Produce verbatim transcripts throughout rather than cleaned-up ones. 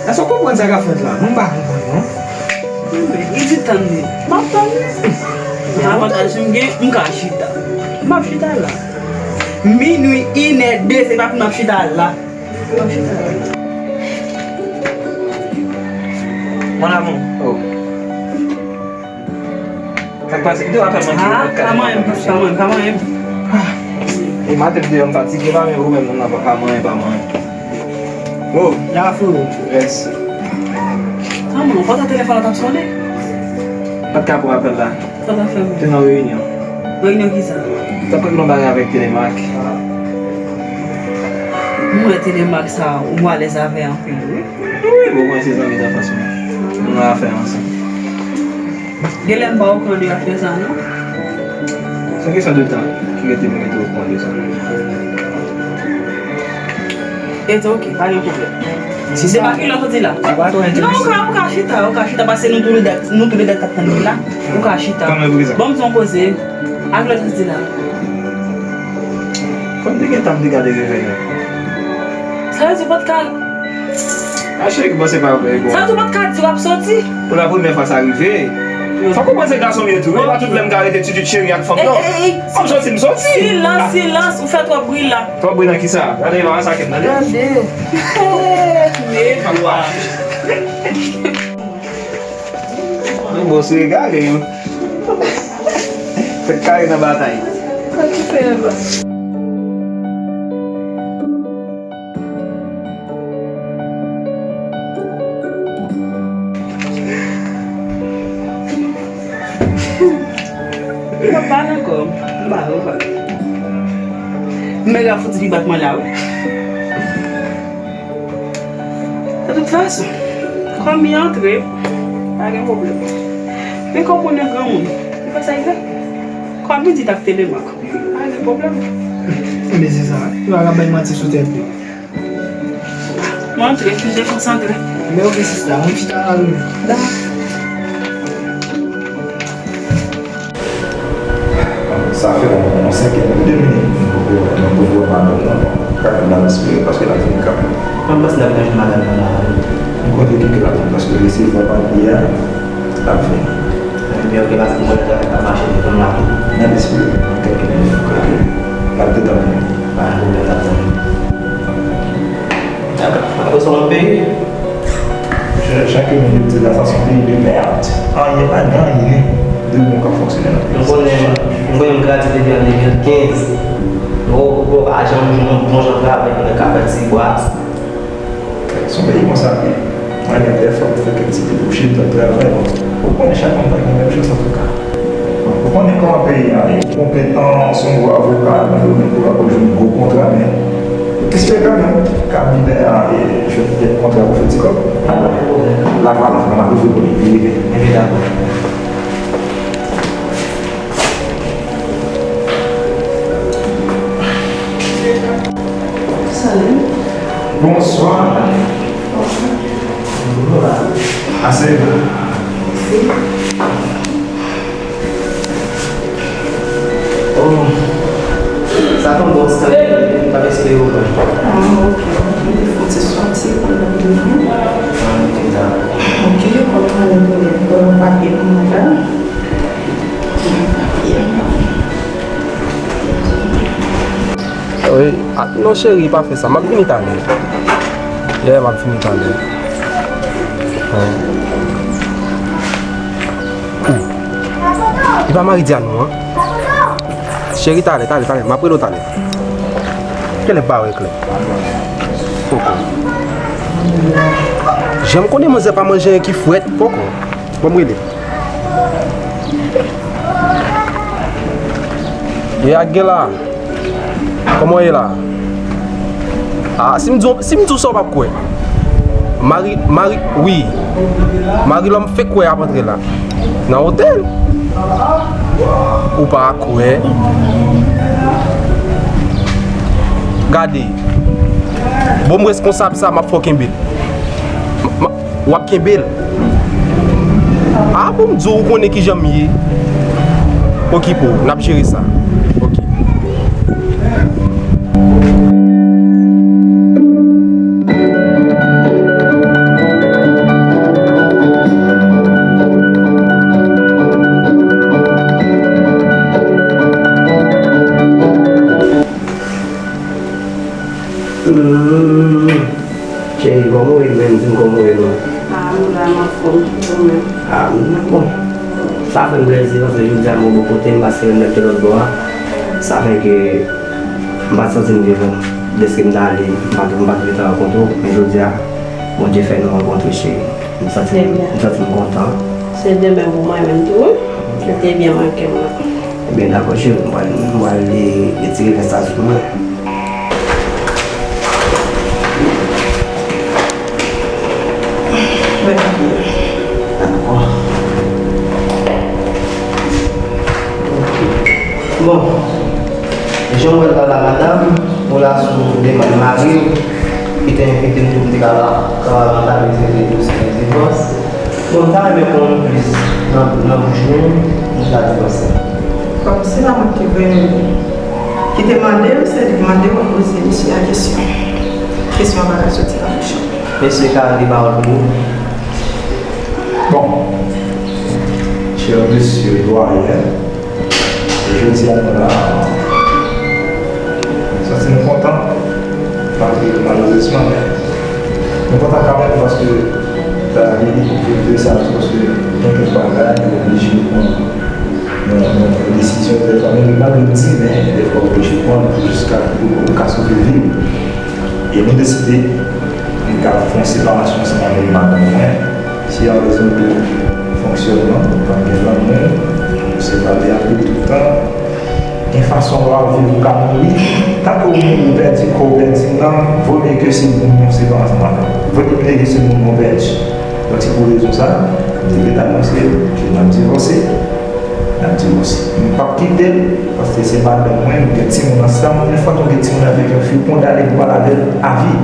Èske w konprann sa k ap fèt la? Mwen pa konprann, non. Li di tann li. M ap tann li. Avantaj m gen, m ka chita. M ap chita la. Minwi, inè, de, se pa pou m ap chita la. M ap chita la. Mon amour. Oh. Sa k pase? Kite w ap fè manje. Ah, pa manyen, pa manyen, pa manyen. E maten m deyò, m fatige, pa menm ou menm, moun nan pa, pa manyen, pa manyen. Oh. Ya, frero. Yes. Ah, mwen, pòtan telefòn la t ap sonnen. Pa t ka pran apèl la. Sa w t ap fè menm? Te nan reyinyon. Reyinyon ki sa? T ap regle yon bagay avèk Telemak. Mwen, Telemak sa, ou alèz avè anpil, wi. Wi, bon, mwen se zanmi danfans mwen. Nou nan afè ansanm. Genlè m pa okouran de afè sa, non? Se yon kesyon de tan ki rete pou mete w okouran de sa. E di, ok, pa gen pwoblèm. Se pa ki lè w soti la. Non, ou ka, ou ka chita, ou ka chita, paske nou tou le de, nou tou le de t ap tann li la. Ou ka chita. Ban m di yon koze. A ki lè w soti la? Kòm te gen tan m te gade revèy la. Sa vle di w pa t ka. A cheri, ki panse pa vre, bon. Sa vle di w pa t ka di w ap soti? Pou la premyè fwa sa rive. Fòk ou konprann se gason m ye tou. E pa tout lè m ka rete titid cheri ak fanm, non. Ey, ey, ey. Fò m soti, m soti. Silans, silans. Ou fè twòp bri la. Twòp bri nan kisa? Gade, pa masake m, tande. Gade. Mwen bon, se egare, yo. Fèk kare nan batay. Sa ki fè la? M ap pale ankò. M pale, m pale. Nèg la fouti li bat mwen la, wi. De tout fason, kòm li antre, pa gen pwoblèm. Men kòm mwen nan granmoun, li fè sa li vle. Kòm li di t ap Telemak, pa gen pwoblèm. Mesye sa, yo pa ka bay manti sou tèt li. Mwen antre, m dekonsantre. Men ok sista, mwen chita la wi. Da. Sa fè yon, yon senkèm, de minit, mwen poko, mwen poko wè madanm nan, bon, ka fè m la respire, paske l ap vin kanmenm. Mwen panse l ap ranje madanm nan la, wi. Mwen kwè ke l ap vin, paske l resevwa papye a, l ap vin. Ebyen, ok, paske mwen wè travay ap mache devan m la tou. N ap espere, nan kèk minit, ke l ap detann li. Pa gen pwoblèm, n ap tann li. Apre sa, w ap peye. Chak moun yo di la, sa se yon peyi de mèd. Anyen pa gen anyen de bon k ap fonksyone nan peyi. M konnen, m konnen m gradye depi an de mil kenz. Bon, bon, pa janm jwenn yon bon jan travay pou nèg ka fè ti bwa. Se yon peyi konsa ke mwen gen dèfwa pou fè kèk ti debouche, m t ap travay. Bon, ou konnen chak moun pa gen menm chans antouka. Ou konnen kòman peyi a ye. Konpetan, se yon gwo avoka nan domèn dwa, w ap jwenn gwo kontra, men espere kanmenm, kanmenm, e, jwenn kèk kontra pou fè ti kòb. Lavalaj, nan lavi, fò li rive. Salut. Bonsoir. Bonsoir. Ase. Mèsi. Oh. Sa tonbe ansanm, m t ap espere w pran. Ah, ok. M te fè yon ti soti pou nou. Ah, ok, dakò. Ok, kòm mwen, mwen, mwen, mwen, papye pou mwen la. Papye. Wi, a, non cheri, pa fè sa. M ap vini talè. Yeah, m ap vini talè. Li pa mari di a nou an. Cheri, talè, talè, talè. M ap rele w talè. Kilè m pa wè klè? Poko. Jan m konnen manzè pa manje anyen ki frèt, poko. Bon, m rele. E a gen la. Kòman w ye la? Ah, si m di w, si m di w sa, w p ap kwè. Mari, mari, wi. Mari lòm fèk kwè ap antre la. Nan otèl. Ou pa kwè. Gade. Bon, m reskonsab sa, m ap fè w kenbe l. M, m, W ap kenbe l. Ah, pou m di w, ou konnen kijan m ye. Okipe w, n ap jere sa. Ok. Ah, bon, sa fè m plèzi paske jodi a m bò kote m paske m rete lòt bò a. Sa fè ke m pa t santi m byen menm. Dèske m t ale, m pa t, m pa t gentan rankontre w, men jodi a, Bondye fè nou rankontre, cheri. M santi m, m santi m kontan. Se de menm pou mwen menm tou, wi. Ou te byen manke m nan. Ebyen, dakò, cheri, m pral, m pral li, retire vès la sou mwen. Bon, jan w wè l la, la, madanm, ou la sou demann mari w, ki te envite m pou m te ka, ka antanmen dosye divòs. Bon, m ta renmen konn plis nan, nan bouch nou, nou ta divòse. Bon, se pa mwen ki vle, ki te mande w, se li ki mande w, poze misye a kesyon. Kesyon an pa ka soti nan bouch ou. Mesye Carl, li pawòl pou ou. Bon, chè mesye dwayen, jodi a nou la, m santi nou kontan, malgre malerezman, men nou kontan kanmenm paske lavi vin de sa tou, paske gen kèk bagay nou oblije pran yon, yon, yon desizyon dèfwa, menm malgre nou di, men dèfwa w oblije pran l pou jiska pou ou ka sove vi w. E nou deside nou ka fè yon separasyon ansanm avèk madanm mwen. Se an rezon de fonksyònman, nou pa gen lanmou, nou separe a tou, tout tan. Gen fason w ap viv, ou ka mouri. Tanke w mouri, ou pèdi kò w, ou pèdi nanm, vo mye ke se moun nou separe ansanm avè l. Vo mye ke se moun nou pèdi. Donk, se pou rezon sa a, m te ret anonse ke n ap divòse. N ap divòse. M p ap kite l, paske se madanm mwen, nou gen timoun ansanm. Yon fwa nou gen timoun avèk yon fi, ou kondane pou pale avè l avi.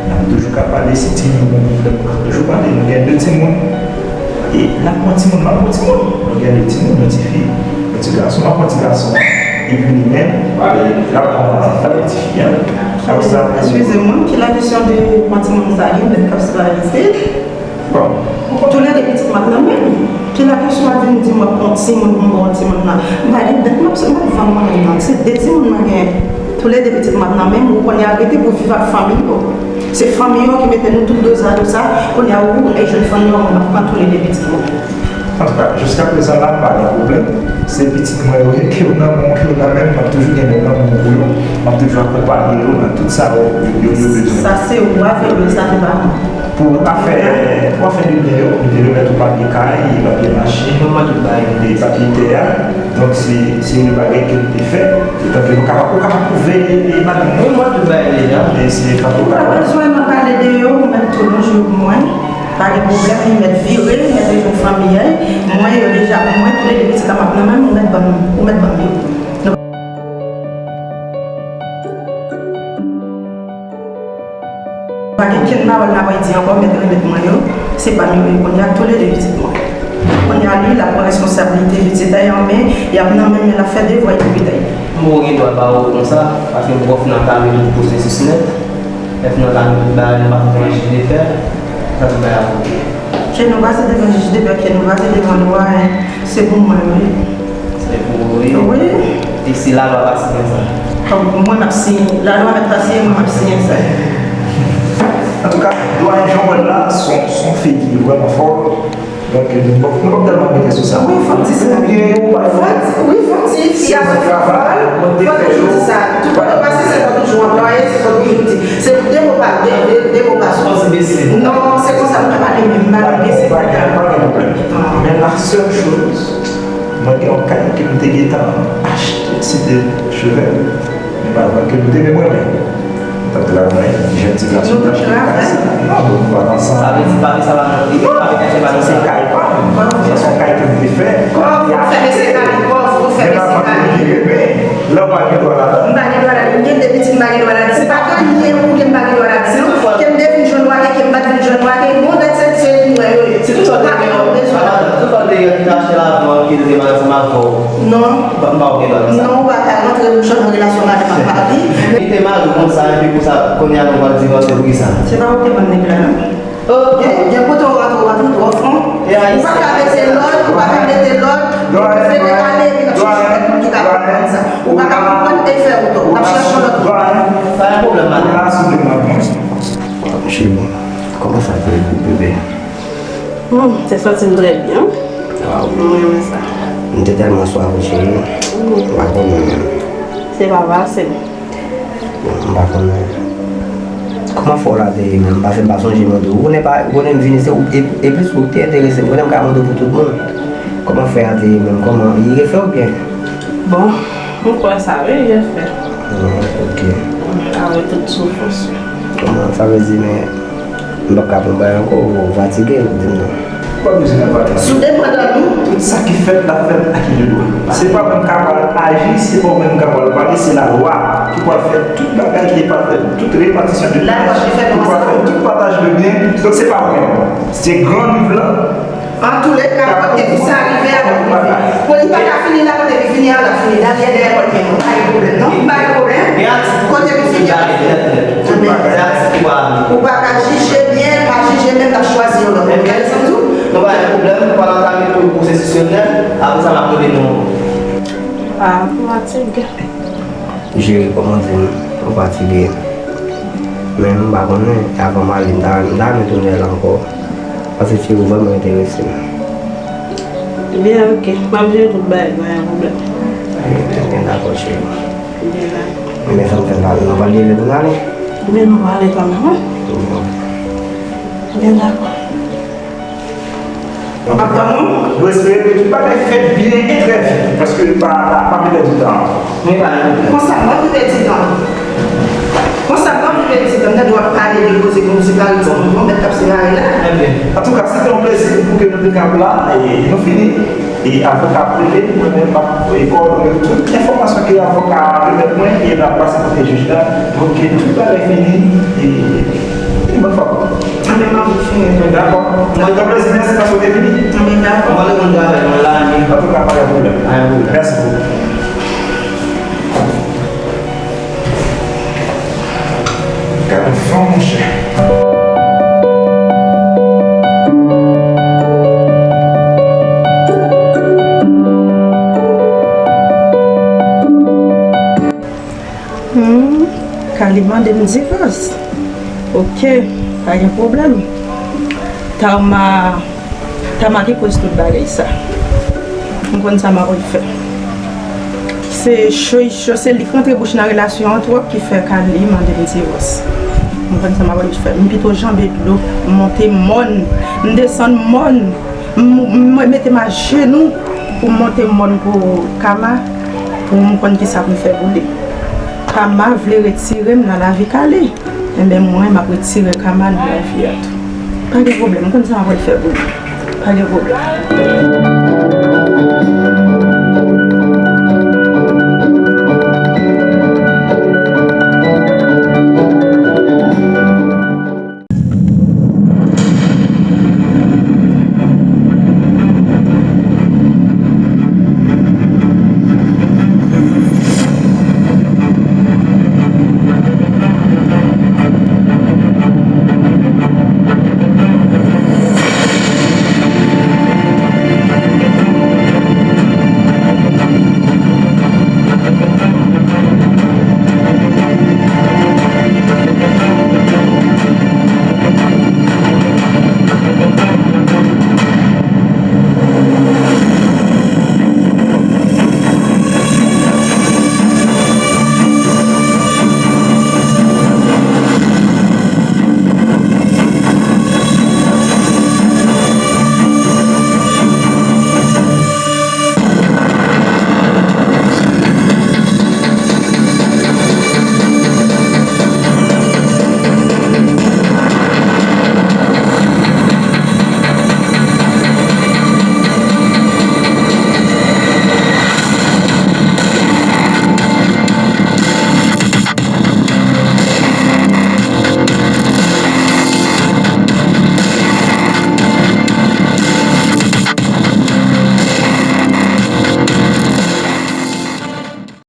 N ap toujou ka pale, si timoun, nou toujou pale, nou gen de timoun. E n ap pran timoun, m ap pran timoun. Nou gen de timoun, yon ti fi, yon ti gason, m ap pran ti gason an. Epi li menm, l ap pran, l ap pran ti fi an. Apre sa, eskize mwen, ki la kesyon de pran timoun sa gen, mèt k ap separe isit? Bon. Toulède pitit m ap nan men m. Ki la kesyon a vin di m w ap pran timoun pou m ba w timoun nan? M pa gen dèt m ap, m ap vann mwen menm nan. Se de timoun mwen gen. Toulède pitit m ap nan men m. Ou konnen arete pou viv ak fanmi yo. Se fanmi yo ki mete nou tout dozado sa. Kounye a ou e jèn fanmi yo m ap pran toulède pitit mwen. Antouka, jiska prezan la, m pa gen pwoblèm. Se pitit mwen yo ye, ke yo nan men w, ke yo nan men m, m ap toujou gen lanmou pou yo. M ap toujou akonpaye yo nan tout sa yo, yo, yo bezwen. Sa se ou avèk yo, sa se pa mwen. Pou afè, pou afè de byen yo, m te remèt ou papye kay, papye machin, e papye tè a. Donk, se, se yon bagay ke m te fè. Etan ke nou kapab, ou kapab pwouve e, e madanm mwen. Wi, mwen tout bagay deja. E se pa pou ou pa bezwen nan pale de yo, ou mèt tou lonje yo pou mwen. Pa gen pwoblèm, li mèt vire, li mèt rejoinn fanmi a. Mwen, yo deja pou mwen, toulède pitit la m ap nan men m, ou mèt ban m, ou mèt ban m yo. Pa gen kenn pawòl n ap di ankò, mèt remèt mwen yo. Se pa m yo ye kounye a, toulède pitit mwen. Kounye a, li, l ap pran responsablite pitit la, men y ap nan men, men l ap fè devwa epi pita. M poko gen dwa ba ou konsa, paske m poko fin antanmen tout pwosesis nèt. Lè fin antanmen tout bagay, nou pa t pran jij de pè, sa tout bagay ap oke. Ke nou pase devan jij de pè, ke nou pase devan lwa, se pou mwen yo ye. Se pou ou ye? Wi. E si lalwa pa siyen sa? Kòm mwen m ap siyen, lalwa mèt pa siyen, mwen m ap siyen sa. Antouka, dwayen Jean Paul la, se yon, se yon figi vrèman fò. Donk, nou p ap, nou p ap tèlman mete sou sa. Wi, fò m di sa. Oubyen, ou pa fò m di, wi, fò m di, fi a se travay, fò m toujou di sa. Tout kote w pase, se sa w toujou anplwaye, se sa w toujou di. Se de mo pa, de, de, de mo pa soti. Non, se konsa m pa pale menm, m pa pale menm. Pa gen, pa gen pwoblèm. Men la seule chose, mwen gen yon kay ke m te gentan achte, se te Chevèl. Men pa vant ke m te vin mwen menm. M t ap travay, jèn ti gason. Nou t ap travay? Non, nou pa t ansanm. Sa vle di, pa gen sa pa nan, li pa gen sa pa nan se kay pa m. Se yon kay ke m te fè. Kòman pou fè mesye kay? Kòman pou fè mesye kay? Men pa vant li vire, men lè w pa gen dwa ladan. M pa gen dwa ladan. M gen de pitit, m pa gen dwa ladan. Se pa anyen pou ke m pa gen dwa ladan, non. Ke m te vin jwenn wake, ke m pa t vin jwenn wake. Bon, that's it, se li mwen yo ye. Se tout sa w te gen, tout sa w te gen, ki te achte l avan, ki te te ansanm avè w. Non. M pa, m pa wè w gen dwa nan sa. Non, ou pa ka rantre nan relasyon madanm ak mari. Li te mari w konsa, epi konsa, kounye a nou pral divòse, poukisa? Se pa ou ki te ban nèg la, non. Gen, gen kote w rantre, w rantre twò fon. Ou pa ka mete lòd, ou pa ka mete lòd. Ou prefere ale, epi n ap chèche lòt moun ki ka konprann sa. Ou pa ka konprann, e fè ou tò. N ap chèche lòt moun. Pa gen pwoblèm, madanm. Kòman sa fè pou bebe? Hmm, se santi m trè byen. Waw. Mwen renmen sa. M te tèlman swaf ou, cheri. Hmm. M pa konnen menm. Se pa fasil. Bon, m pa konnen. Kòman fè w la te ye menm? Paske m pa sonje mande w. Ou konnen pa, ou konnen m vini se ou, e, e plis ou te enterese m. Ou konnen m ka mande w pou tout moun. Kòman fè a te ye menm? Kòman, li refè oubyen? Bon, m kwè sa wi, refè. Ah, ok. Avèk tout soufrans yo. Kòman, sa vle di, men, m p ap ka pran bagay ankò, ou fatige, ou di m non. Ou pa bezwen nan pale. Sou depandan nou. Tout sa ki fèt, l ap fèt ak lwa. Se pa mwen k ap pral aji, se pa mwen k ap pral pale, se lalwa ki pral fè tout bagay, ki pral fè tout repatisyon de tach, ki pral fè tout pataj de byen. Donk, se pa mwen. Se gran liv la. Antouleka, kote ki sa rive a, kote ki fini. Bon, li pa ka fini la, kote ki fini a, l ap fini la, li dèyè pòt byen. Pa gen pwoblèm, non? Pa gen pwoblèm. Kote ki fini a, kote ki fini. Ou pa ka jije byen, pa jije menm, l ap chwazi yon lòt moun. Gade sa m di w? Nou pa gen pwoblèm, nou pral antame tout pwosesis yo nèt, apre sa n ap rele nou. Ah, m fatige. Jere, kòman di m, ou fatige. Men m pa konnen, avan m ale, m ta, m ta renmen tounen la ankò. Paske fi ou vrèman enterese m. Byen, ok. M ap jere tout bagay, pa gen pwoblèm. Byen, byen, dakò, cheri. Byen, dakò. Men sa m fè la, nou pa leve pou n ale? Byen, nou pale kanmenm, wi. Byen, dakò. Ap tann ou? Nou espere ke tout bagay fèt byen e trè vit, paske pa, pa, pa pèdi tan. Men pa gen pwoblèm. Konsa, m anvi pèdi tan. Konsa, m anvi pèdi tan. Gade w ap pale de koze kòmsi pa ret bon, bon, mèt k ap separe la. Ebyen. Antouka, se te yon plezi pou ke nou te kab la, e nou fini. E avoka ap rele, mwen menm m ap, e, kowòdone tout enfòmasyon ke avoka a remèt mwen, e n ap pase kote jij la, pou ke tout bagay fini, e, e bòn fòm. Anben, m ap fini. Dakò. Mwen te plezi, mèsi paske w te vini. Anben, dakò. Mwen reponn travay mwen la, men. Antouka, pa gen pwoblèm. Pa gen pwoblèm. Mèsi bokou. Gad yon fanm, monchè. Hmm, Kali mande m divòs. Ok, pa gen pwoblèm. Tama, Tama ki koz tout bagay sa. M konn sa m ap fè. Se cho, cho, se li k rantre bouch nan relasyon an twòp ki fè Kali mande m divòs. M konn sa m ap fè. M pito janbe dlo, m monte mòn, m desann mòn. M, m mete m ajenou pou m monte mòn pou Kama, pou m konn kisa pou m fè pou li. Kama vle retire m nan lavi Kali. Enben, mwen, m ap retire Kama nan lavi a tou. Pa gen pwoblèm, m konn sa m ap fè pou li. Pa gen pwoblèm.